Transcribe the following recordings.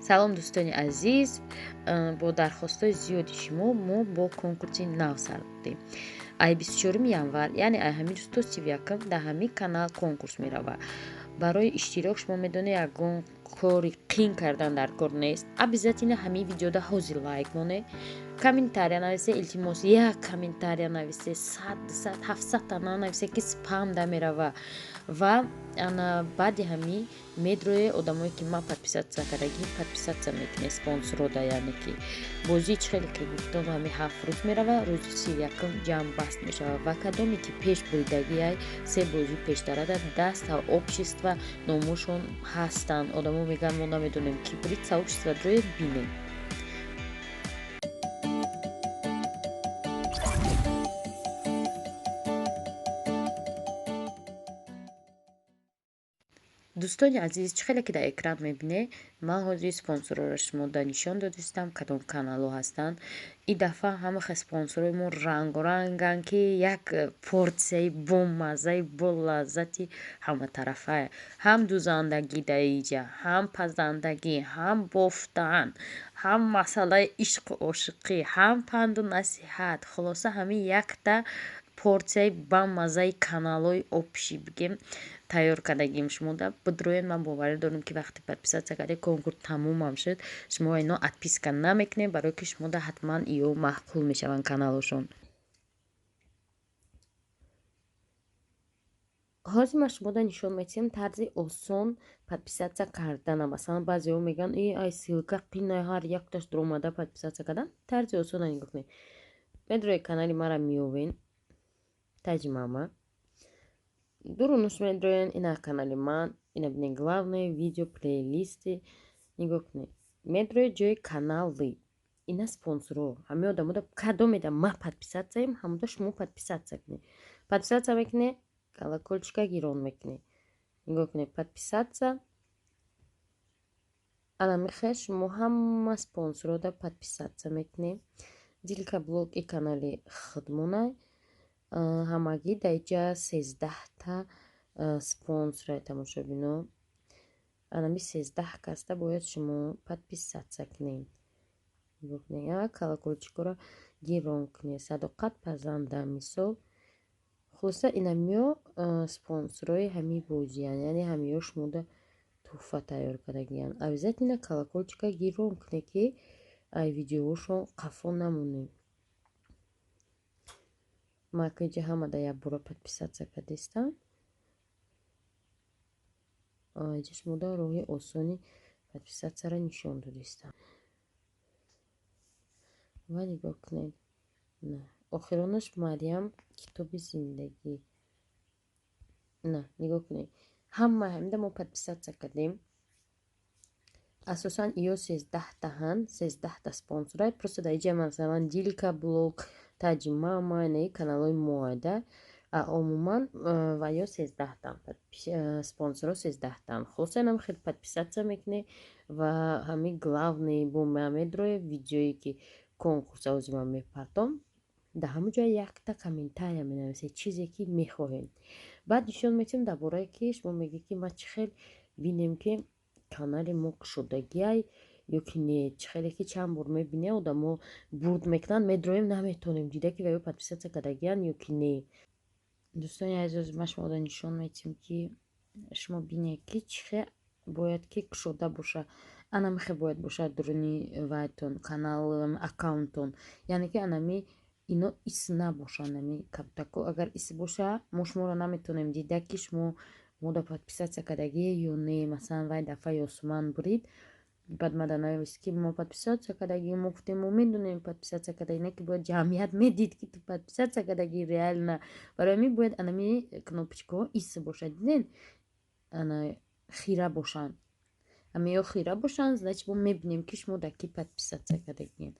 Салом, дӯстони азиз! Бо дархостҳои зиёди шумо мо бо конкурси нав сар додем. Ай 24 январ, яъне ай ҳамин рӯз то 31-м дар ҳамин канал конкурс меравад. Барои иштирок, шумо медонед, ягон кори қин кардан дар кор нест. Обязательно ҳамин видеода ҳозир лайк монед, комментария нависе. Илтимос, як комментария нависе, 100, 200, 700-та нанависе, ки спам да мерава. Ва ана баъди ҳамин медрое одамое, ки ман подписаться кардагӣ, подписаться мекунед спонсорода. Яъне ки бозӣ, чӣ хеле ки гуфтам, ҳамин 7 рӯз мерава, рӯзи 31-м ҷамъбаст мешавад. Ва кадоме ки пеш буридагиай, се бозӣ пештарада, дар сообщество номошон ҳастанд. Одамо мегӯянд, мо намедонем ки бурид. Сообщество дроед, бинед. Дӯстони азиз, чӣ хеле ки дар экран мебинед, ман ҳозир спонсорҳоро шумода нишон додистам, кадом каналҳо ҳастанд. Ин дафъа ҳамаха спонсорҳои мо рангоранганд, ки як порсияи бомаззаи, болаззати ҳаматарафа: ҳам дузандагӣ дар иҷа, ҳам пазандагӣ, ҳам бофтан, ҳам масъалаи ишқу ошиқӣ, ҳам панду насиҳат. Хулоса, ҳамин якта порсияи бамаззаи каналҳои общий бигем тайёр кардагим шумода. Бидроед, ман боварӣ дорам, ки вақте подписаться кардед, конкурс тамомам шуд, шумо ино отписка намекунед, барое ки шумода ҳатман иё маъқул мешаванд каналҳошон. Ҳозир ман шумода нишон медиҳам тарзи осон подписаться кардана. Масалан, баъзеҳо мегӯянд, э, ай ссылка қинай, ҳар якташ дуромада подписаться кардан. Тарзи осона нигоҳ кунед. Медроед, канали мара меёвен, Таҷмама дурунуш медроен, ина канали ман, ина бинед, главное видео, плейлисты. Нигоҳ кунед, медроед ҷои каналы, ина спонсорҳо. Ҳамин одамода кадомеда ма подписаться ем, ҳамода шумо подписаться кунед. Подписаться мекунед, колокольчика гирон мекунед. Нигоҳ кунед, подписаться. Ана михел шумо ҳама спонсорҳода подписаться мекунед. Дилка блог и канали худмонай. Ҳамагӣ дар иҷа 13-та спонсораи, тамошобино. Анами 13 каста бояд шумо подписаться кунед. Нигоҳ кунед, колокольчикҳоро гирон кунед. Садоқат пазанда, мисол. Хулоса, инамиё спонсорҳои ҳамин бозиянд, яъне ҳамиё шумода тӯҳфа тайёр кардагиянд. Обязательно колокольчика гирон кунед, ки ай видеоҳошон қафо намонед. Ман инҷа ҳамада якбора подписаться кардистам. Инҷа шумода роҳи осони подписаться ро нишон додистам. Ва нигоҳ кунед, охиронаш Марьям китоби зиндагӣ. На, нигоҳ кунед, ҳама ҳамида мо подписаться кардем. Асосан иё 13-таҳанд, 13-та спонсора. Просто дар иҷа, масалан, Дилка блог, Таҷмама, инаи каналҳои моада. Умуман ва ё 13-тан спонсорҳо, 13-тан. Хулоса, инам хел подписаться мекунед ва ҳамин главный бо медроe видеое, ки конкурс ҳозир ман мепартом, дар ҳамон ҷо якта комментария менависед, чизе ки мехоҳед. Баъд нишон медиҳем дар борае, ки шумо мегӯед, ки ман чӣ хел бинем, ки канали мо кушодагиай ё ки не. Чӣ хеле ки чанд бор мебинем, одамо бурд мекунанд, медроем, наметонем дида, ки ва ё подписаться кардагиянд ё ки не. Дӯстони азиз, ман шумода нишон медиҳем, ки шумо бинед, ки чӣ хел бояд ки кушода боша. Анамихе бояд бошад дуруни вайтон, канал, аккаунтон, яъне ки анами ино ис набошанд. Ами кабутако агар ис боша, мо шуморо наметонем дида, ки шумо мода подписаться кардагие ё не. Масалан, вай дафъа Ёсуман бурид, баъд мада навист, ки мо подписаться кардагӣ. Мо гуфтем, мо медонем, подписаться кардагӣ, не ки бояд ҷамъият медид, ки ту подписаться кардагӣ реально. Барои ҳамин бояд анами кнопочкаҳо ис бошад. Диден, ана хира бошанд, ами ё хира бошанд, значит, мо мебинем, ки шумо дар ки подписаться кардагиен.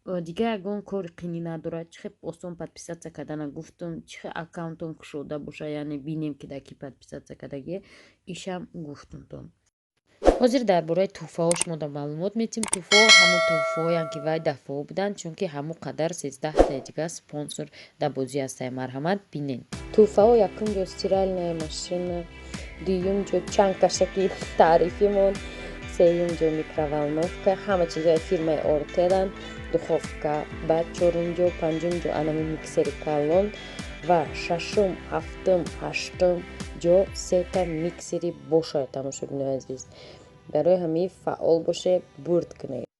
Дигар ягон кори қинӣ надорад. Чӣ хел осон подписаться кардана гуфтум, чӣ хел аккаунтон кушода боша, яъне бинем, ки дар ки подписаться кардагие, ишам гуфтумтон. Ҳозир дар бораи тӯҳфаҳо шумода маълумот медиҳем. Тӯҳфаҳо ҳамон тӯҳфаҳоянд, ки вай дафъаҳо буданд, чунки ҳамон қадар 13-таи дигар спонсор дар бозӣ ҳастанд. Марҳамат, бинед. Тӯҳфаҳо: якум ҷо стиральная машина. Дуюм ҷо чанд кашаки таърифимон, сеюм ҷо микроволновка, ҳама чизои фирмаи Ортелан, духовка, баъд чорум ҷо, панҷум ҷо анами миксери калон ва шашум, ҳафтум, ҳаштум ҷо сета миксери бошад. Тамошобинои азиз, барои ҳамин фаъол боше, бурд кунед.